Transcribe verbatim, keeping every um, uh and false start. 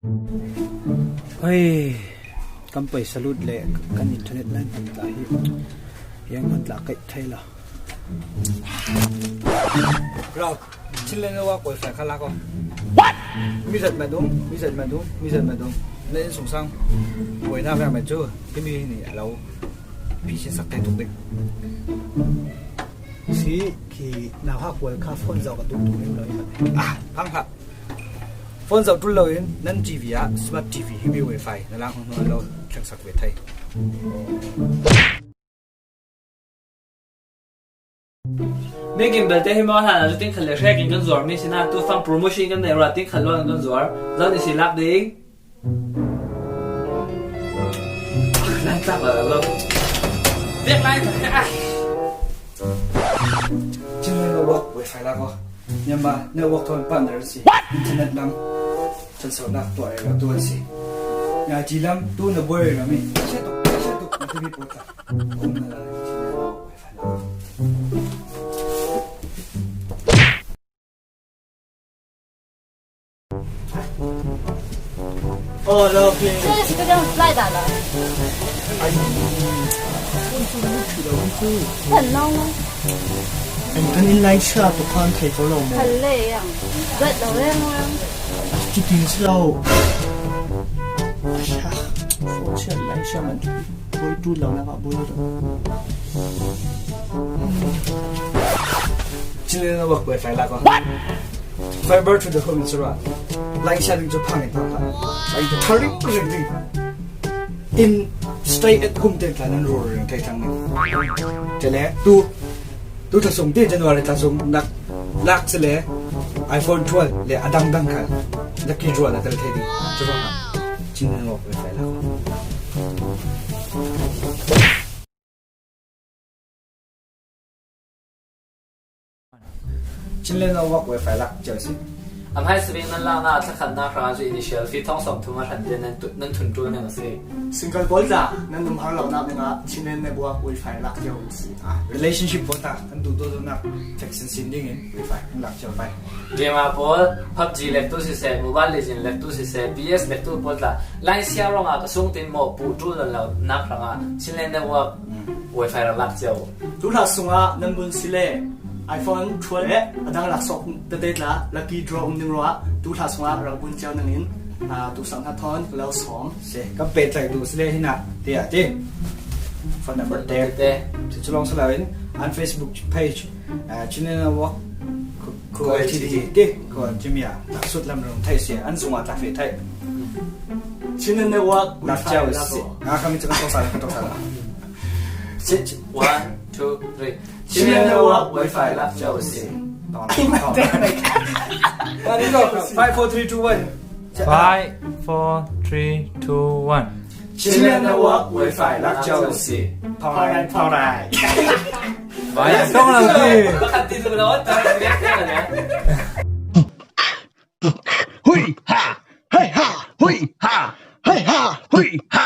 Hei, kan paisa lut le kan internet line hmang tla hi. Hiang hmang tla kaih thei lo. Bro, Chinland Network wifi kha la ko. What? Mi zat ma dung, mi zat ma dung, mi zat ma dung. Na inn sung sang. Buaina vek mai chu. Himi hi ni a lo. Pi sin sak thei tuk ding. Si khi nau hak wal kha phone zau ka tuk tuk ding lo hi. Ah, phang kha. Phone zau tul lo in, nan T V ah, smart T V himi wifi, na lang hong hong lo, thang sak ve thei. Mi gimbal te hi maw hlan a ting khat le hrek in kan zuar mi si na, tu fang promotion kan nei ura ting khat lo kan zuar. Zan i si lak ding. Nan tak la lo. Dek lai. Chin lo lo wifi la ko. Myanmar network thawn partner si. Internet lam. Chan so nak tua e lo tu si. Nya ji lam tu na boy lo mi. Che tuk, che tuk, na tu mi pota. Kum na la. Oh, lo, okay. Just go down, fly that la. Ai. Kan nong. An kan in lai cha tu khan thei ko lo mo. Kan le yang. Gat lo yang. Ki tin si lo. Phone siat lai siat man. Boi tu lo na ka boi lo. Chinland Network wifi la ko. Fiber to the home in sura. Lai siat ding chu phang in ta. Lai tu thari ku ding. In stay at home te tla nan ro ro thei thang ni. Chele tu Tu thla sung ti January thla sung nak lak si le iPhone twelve le a dang dang khan. Lucky draw na tel thei ding. Chu ba. Chin Network wifi la. Chinland Network wifi lak chiau si. A hmai si bing nan la na thla khat na hrang chu initial fee thong sawm thum a hran te nan tu, nan thun tul ning a si. Single pawl tla, nan um har lo nak ding a, Chinland Network wifi lak chiau si. Ah, relationship pawl tla, kan duh duh duh nak, text sin sin ding in, wifi, kan lak chiau pai. Game a pawl, PUBG lek tu si se, Mobile Legend lek tu si se, P S lek tu pawl tla, lai sia rong a ka sung tin mo pu tul lo lo nak hrang a, Chinland Network, mm, wifi rak lak chiau. Tu hla sung a, nan bun si le, iPhone twelve le, a dang lak sok tete tla, lucky draw um ding ruah, tu hla sung a, rak bun chiau nang in, ah, tu sang hna thawn, ka lo sawm. Se, ka pe tlai tu si le hi na, ti a ti. Phone number te. Te. Chu chu long sa lo in, an Facebook page, ah, Chinland Network, Ku-, Ku L T D, Ku L T D. Ti, ko an chimia, tak sut lam rong thai sia, an sung a tak fe thai. Chinland Network, lak wifi chiau lak si. Ko. Ah, kami chu ka tong sa, ka tong sa. Si, si. One, two, three. Chinland Network wifi lak chiau si. Tong, tong. Five, four, three, two, one. Five, four, three, two, one. Chinland Network wifi lak chiau si. Pawrai, pawrai. Vai, tong lo ti. Pakhat ti tu lo, tong lo ti. Hui ha, hei ha, hui ha, hei ha, hui ha.